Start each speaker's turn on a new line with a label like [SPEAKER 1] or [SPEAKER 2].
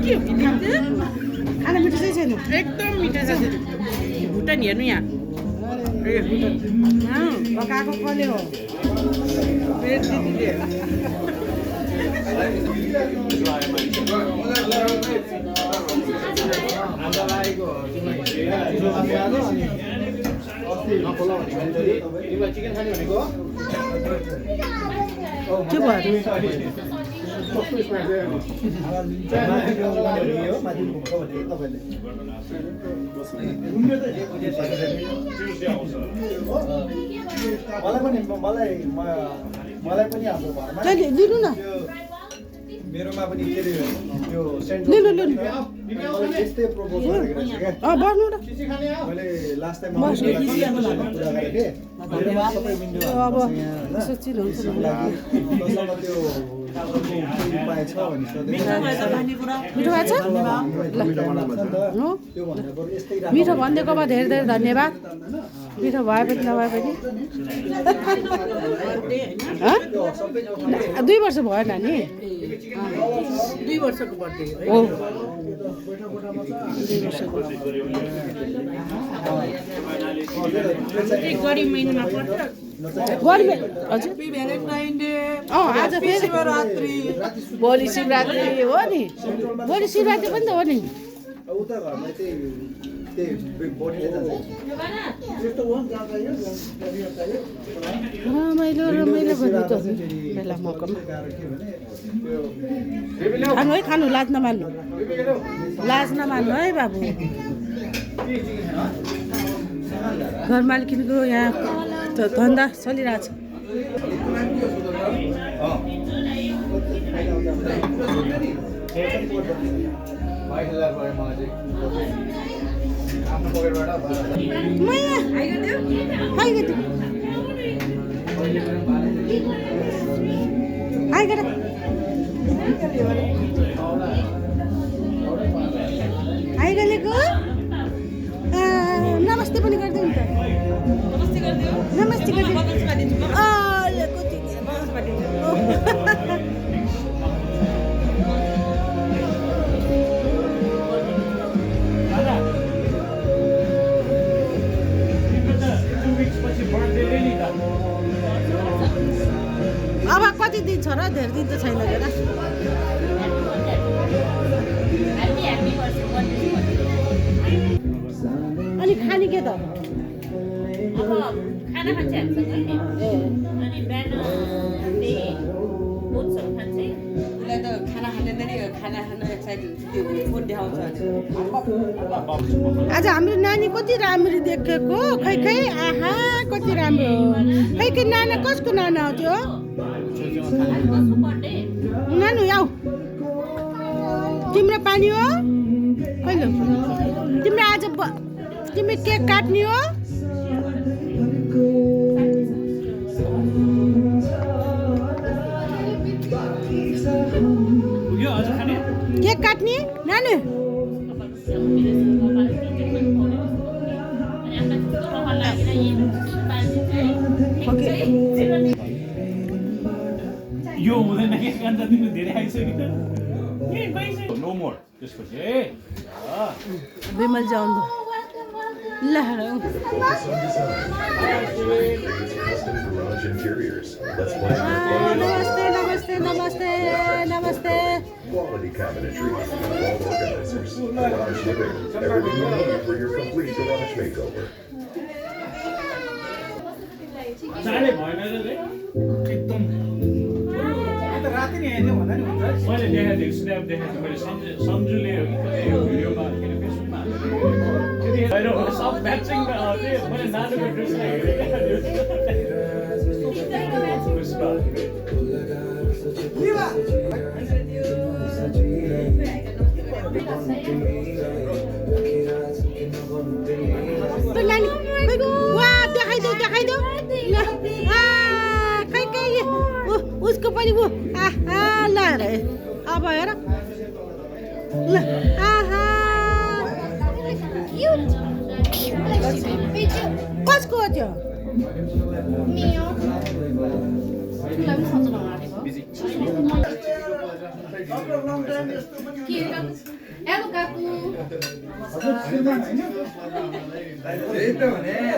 [SPEAKER 1] के हो
[SPEAKER 2] खाना मिठो चाहिँ छैन
[SPEAKER 1] एकदम मिठो छ भुटान हेर्नु यहाँ
[SPEAKER 2] पकाएको कसले हो
[SPEAKER 1] मेरो दिदीले
[SPEAKER 2] के भयो
[SPEAKER 3] मलाई पनि हाम्रो घरमा
[SPEAKER 2] लिनु न
[SPEAKER 3] मेरोमा पनि के अरे यो
[SPEAKER 2] लिनु लिनु
[SPEAKER 3] यस्तै प्रपोज गरेको रहेछ क्या
[SPEAKER 2] बस्नु र
[SPEAKER 3] मैले लास्ट टाइम कुरा गरेको थिएँ सबै विन्डो
[SPEAKER 2] अब यसो चिल हुन्छ
[SPEAKER 3] तसँग त्यो पाएछ भने
[SPEAKER 2] मिठो भएछ
[SPEAKER 3] त्यो भन्दा बरु यस्तै
[SPEAKER 2] मिठो भनिदिएकोमा धेरै धेरै धन्यवाद मिठो भए पनि नभए पनि 2 वर्ष भयो नानी
[SPEAKER 1] 2 वर्षको बर्थडे
[SPEAKER 2] हो
[SPEAKER 1] गरी महिनामा पर्छ
[SPEAKER 2] गर्मी हजुर
[SPEAKER 1] भ्यालेन्टाइन डे
[SPEAKER 2] आज फेरि
[SPEAKER 1] शिवरात्रि
[SPEAKER 2] भोलि शिवरात्रि हो नि भोलि शिवरात्रि पनि त हो नि
[SPEAKER 3] उता घरमा चाहिँ त्यही बोडीले
[SPEAKER 2] रमाइलो रमाइलो गर्नु त बेला मौकामा खानु है खानु लाज नमान्नु है बाबु घर मालिकिनको यहाँ धन्दा चलिरहेछ आइगलेको नमस्ते पनि गरिदिउँ त नमस्ते गरिदिउँ अब कति दिन छ र धेरै दिन त छैन हेर अनि खाने के त
[SPEAKER 4] खाना खान्छ हामीसँग अनि बिहान ओट्सहरू खान्छ उसलाई त खाना खाँदैन नि खाना खान एक्साइटेड त्यो फोन देखाउँछ
[SPEAKER 2] आज हाम्रो नानी कति राम्ररी देखेको खै खै आहा कति राम्रो खै नाना कसको नाना हो त्यो नानु आऊ तिम्रो पानी हो कहिले तिम्रो आज तिमी केक काट्ने हो केक काट्ने नानु
[SPEAKER 5] यो हुँदैन के कान्छ तिम्रो धेरै आइसक्यो नो मोर त्यसपछि ए
[SPEAKER 2] विमल जाउँ ल नमस्ते नमस्ते नमस्ते नमस्ते
[SPEAKER 6] Quality cabinetry, wall organizers, garage living, everything you need for your complete garage makeover.
[SPEAKER 5] चाँडै भएन रे एकदम राति नै हेर्ने भन्दा नि हुन्छ मैले देखाएको थिएँ स्न्याप देखाएको थिएँ मैले सन्जुले भिडियोमा के अरे फेसबुकमा हालेको थिएँ सब म्याचिङ मैले नानीको ड्रेस
[SPEAKER 2] देखाइदेऊ उसको पनि वो आहा ल हेर अब हेर ल आहा कसको हो त्यो
[SPEAKER 4] के
[SPEAKER 5] हजुर श्रीमान होइन